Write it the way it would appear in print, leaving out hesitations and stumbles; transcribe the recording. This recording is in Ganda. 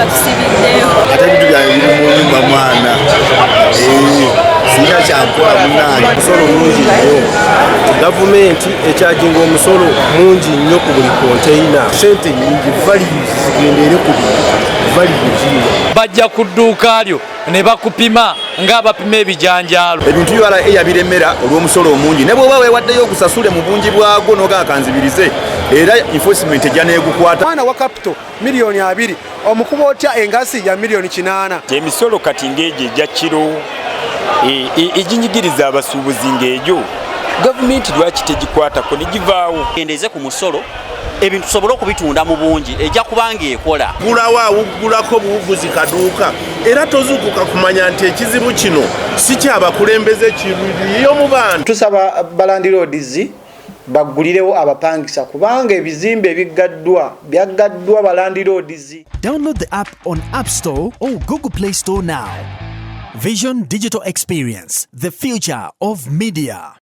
Batusibiddeyo. Ate ebintu byange biri mu nyumba mwana. Eh, sirina kyakukola munange. Omusolo mungi nnyo. Gavumenti ekyajinga omusolo mungi nnyo ku buli konteyina, sente nyingi. Values zigendeere ku bintu, value zino. Bajja ku dduuka lyo ne bakupima ng'abapima ebijanjaalo. Ebintu URA yabiremera olw'omusolo omungi, ne bw'oba weewaddeyo ogusasule mu bungi bwagwo n'ogaa kanzibirize, era enforcement ejja n'egukwata. Mwana wa capital 20 million, omukuba otya engasi ya 8 million? Emisolo kati ng'egyo egya kiro eginyigiriza abasuubuzi ng'egyo, gavumenti lwaki tegikwatako ne givaawo? Kendeeze ku musolo, ebintu tusobole okubitunda mu bungi, ejja kubanga ekola. Gulawo awuggulako buwuguzi kaduuka, era tozuukuka kumanya nti ekizibu kino si kyabakulembeze, kiriyo mu bantu. Tusaba ba landlords baggulirewo abapangisa, kubanga ebizimbe ebiggaddwa byaggaddwa ba landlords. Download the app on App Store or Google Play Store now. Vision Digital Experience, the future of media.